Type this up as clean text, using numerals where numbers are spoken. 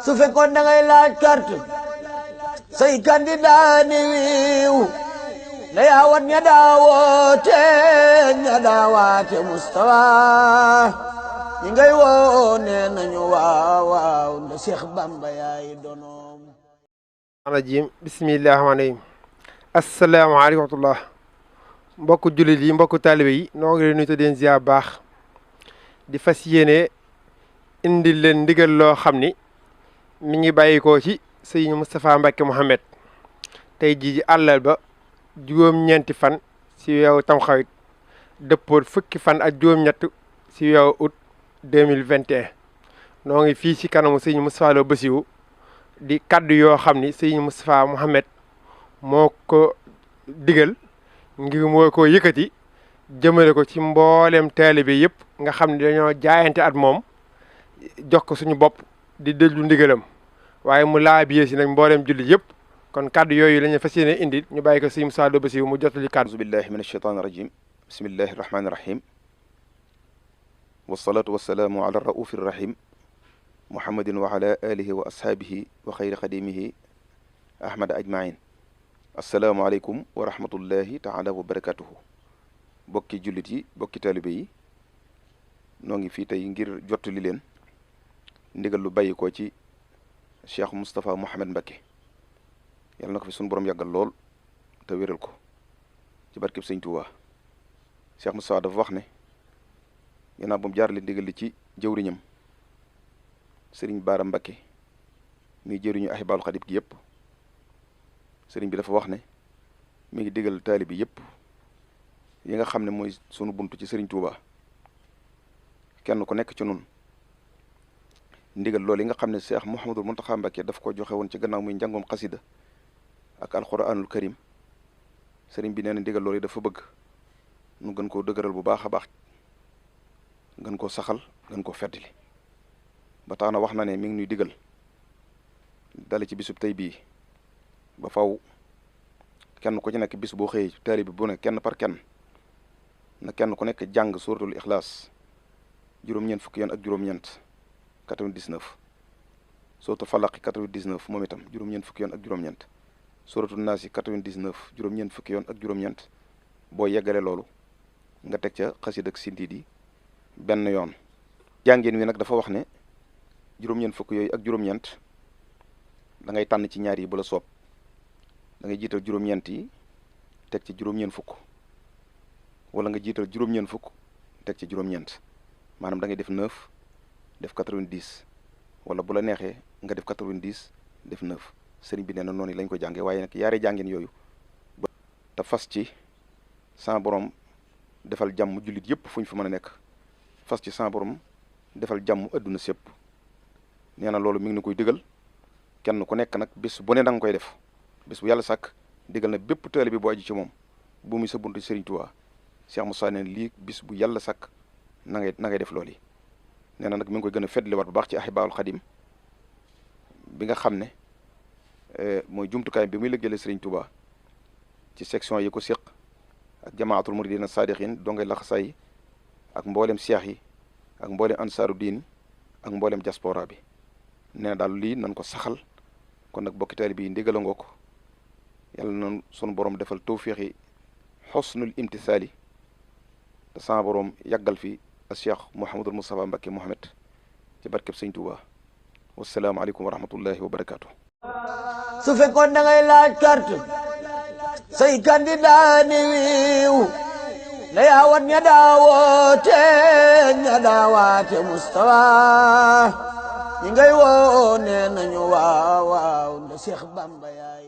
su fekkoon da ngay laaj carte say candidat ni wiiw na yaawat ña daawoote Mustafa ñi ngay woo nee nañu waaw nda Seex Bamba yaay donoom rajim bismillahi rahmaani rahim asalaamaaleykum wa rahmatullah mbokku jullit yi mbokku taalibe yi noo ngi leen nuyu te den ziar baax di fas yéene indi leen ndigal loo xam ni mi ngi bàyyikoo ci sëñ Moustapha Mbacke Mouhamed tey jii ji àllal ba juróom-ñeenti fan si weeru tamxarit dëppoot fukki fan ak juróom-ñett si weeru août 2021 noo ngi fii ci kanamu sëñ Moustapha Lo Bassirou di kaddu yoo xam ni sëñ Moustapha Mouhamed moo ko digal ngir moo ko yëkkati jëmale ko ci mboolem taalibe yëpp nga xam ne dañoo jaayante at moom jox ko suñu bopp di déglu ndigalam waaye mu laa biyee si nag mboolem jullit yëpp kon kaddu yooyu la ñu fas yéene indi ñu bàyyi ko sëñ Moustapha Lo Bassirou mu jottali kaddu. auzu billahi min ashaytaani rajim bismillahi rahmaani rahim wasalaatu wasalaamu ala raufi rahim muhammadin wa ala alihi wa ashaabihi wa xayri xadimihi ahmada ajmain asalaamaaleykum wa rahmatullahi taala wa barakatuhu bokki jullit yi bokki taalibe yi noo ngi fii tey ngir jottali leen ndigal lu bàyyi ko ci Cheikh Moustapha Mouhamed Mbacke yàlla na ko fi sunu borom yàggal lool te wéral ko ci barkeb sëñ Tuubaa Cheikh Moustapha dafa wax ne ginnaaw ba mu jaarale ndigal li ci jëwriñam sëriñ Baara Mbacke muy jëriñu Ahibahil Khadim gi yëpp sëriñ bi dafa wax ne mi ngi digal taalibe bi yëpp yi nga xam ne mooy sunu buntu ci sëriñ Touba kenn ku nekk ci nun ndigal loolu yi nga xam ne Cheikh Mouhamadul Mountakha Mbacke daf ko joxe woon ci gannaaw muy njàngoom xasida ak alquranul karim sëriñ bi nee na ndigal loolu yi dafa bëgg nu gën koo dëgëral bu baax a baax gën koo saxal gën koo feddali ba tax na wax na ne mi ngi nuy digal dale ci bisub tey bii ba faw kenn ku ci nekk bis boo xëyee taalibe bi bu ne kenn par kenn na kenn ku nekk jàng suratul ixlaas juróom-ñeent fukki yoon ak juróom-ñeent 99 suratul falaqi 99 moom itam juróom-ñeent fukki yoon ak juróom-ñeent suratul naasi 99 juróom-ñeent fukki yoon ak juróom-ñeent boo yeggale loolu nga teg ca xasid ak sindiid yi benn yoon jàngeen wi nag dafa wax ne juróom-ñeent fukk yooyu ak juróom-ñeent da ngay tànn ci ñaar yi bu la soob da ngay jiital juróom-ñeent yi teg ci juróom-ñeent fukk wala nga jiital juróom-ñeent fukk teg ci juróom-ñeent maanaam da ngay def 9 def 90 wala bu la neexee nga def 90 def 9 sëriñ bi nee na noonu lañ ko jàngee waaye nag yaari jàngeen yooyu te fas ci sa borom defal jàmm jullit yëpp fu ñu fa mën a nekk fas ci sa borom defal jàmm adduna sépp nee na loolu mi ngi na koy digal kenn ku nekk nag bis bu ne da nga koy def bis bu yàlla sàkk digal na bépp taalibe bi bu aju ci moom bu muy sa buntu Serigne Touba Cheikh Moussa ne lii bis bu yàlla sàkk na ngay def loolu yi nee na nag mi ngi koy gën a feddliwaat bu baax ci Ahibahil Khadim bi nga xam ne mooy jumtukaay bi muy liggéeyal Serigne Touba ci section yi ko séq ak jamaatul muridina sadiqin dongay laxasaay ak mboolem seex yi ak mboolem ansaaru diin ak mboolem diaspora bi nee na daal lii nan ko saxal kon nag bokki taalibe bi ndigal ngoo ko yàlla na sunu borom defal tawfiixi xosnul imtisaali te sama borom yàggal fi a Cheikh Mouhamadul Moustapha Mbacke Mouhamed ci barkeb sëñ Touba wasalaamaaleykum wa rahmatullahi wa barakaatu. su fekkoon da ngay laaj carte say candidat ni wiiw na yaawat ña daawoote Mustafa ñi ngay woo nee nañu waaw nda Seex Bamba yaay